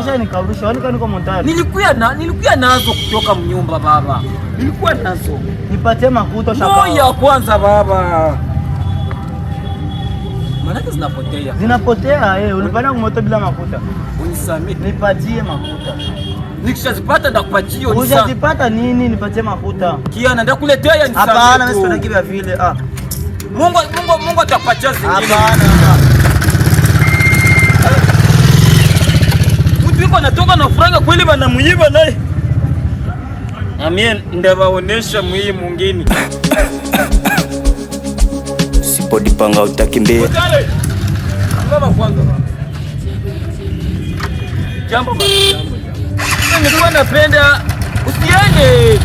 Ushanikausha, yaani niko montari. Nilikuya nazo kutoka mnyumba baba. Nilikuwa nazo. Nipatie makuta shaka. Moja kwanza baba. Manake zinapotea. Zinapotea eh, ulipanda kumoto bila makuta. Unisamee. Nipatie makuta. Nikishazipata ndakupatia. Ushazipata nini? Nipatie makuta. Kiana ndakuletea ya nisamee. Hapana, mimi sitaki vya vile. Ah. Mungu Mungu Mungu atakupatia zingine. Hapana. Mtu yuko anatoka na franga kweli banamuiba naye. Amien ndabaonesha mwii mwingine. Usipodipanga utakimbia. Baba kwanza. Jambo baba, jambo jambo. Nilikuwa napenda usiende.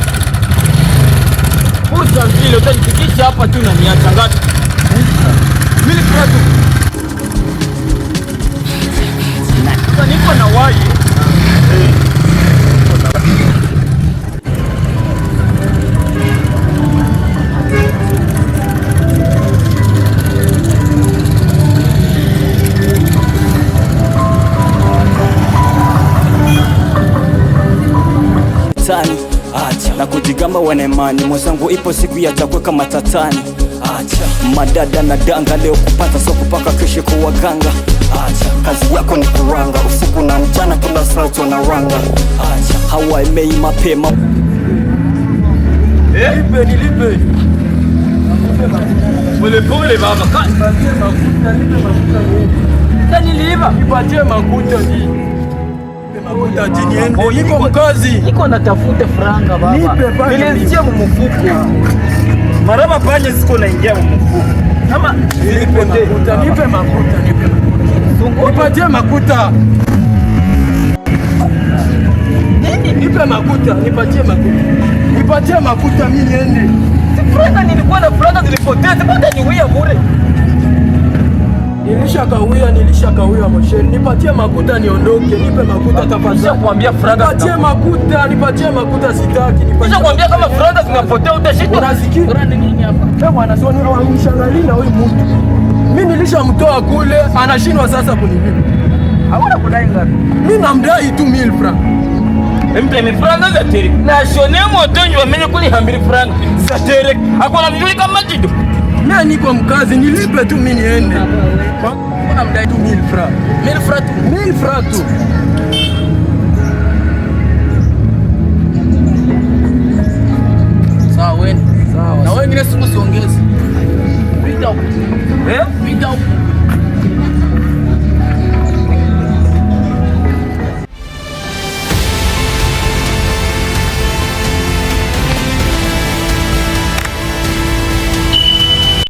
Fursa vile utanifikisha hapa tu na niacha ngapi? Mimi kwa tu. Sasa niko na wayi. Tani, acha na kujigamba wanemani mwenzangu, ipo siku ya takweka matatani. Acha madada na danga leo kupata so kupaka kesho kuwaganga. Acha kazi yako ni kuranga usiku na mchana, kila saa tunaranga. Acha hawaemei mapema. Nipe nilipe. Pole pole baba. Sasa niliiba. Nipatie makuta ni. Makuta chini niko mkazi. Niko natafuta franga baba. Nipe pale. Nilizitia mfuko. Maraba panye siko naingia mfuko. Kama nipe makuta, nipe makuta, nipe makuta. Nipatie makuta. Nini? Nipe makuta, nipatie makuta. Nipatie makuta mimi niende. Si franga nilikuwa na franga zilipotea, sipata niwia bure. Nilishakawia moshe. Nipatie makuta niondoke, nipe makuta tafadhali. Nishakwambia franga Nipatie makuta, nipatie makuta sitaki, nipatie. Nishakwambia kama franga zinapotea utashinda. Unasikia? Una nini hapa? Eh bwana, sio ni unishangalia na huyu mtu. Mimi nilishamtoa kule, anashindwa sasa kunilipa. Hauna kudai ngapi? Mimi namdai tu 1000 francs. Mpe franga za tere. Na shone moto njwa mimi kuli hambiri franga za tere. Hakuna nijui kama jido. Mimi niko mkazi, nilipe tu mimi niende. Mbona mdai tu 1000 francs? 1000 francs tu. 1000 francs tu. Sawa wewe. Sawa. Na wewe ngine siku siongeze. Pita huko. Eh? Pita huko.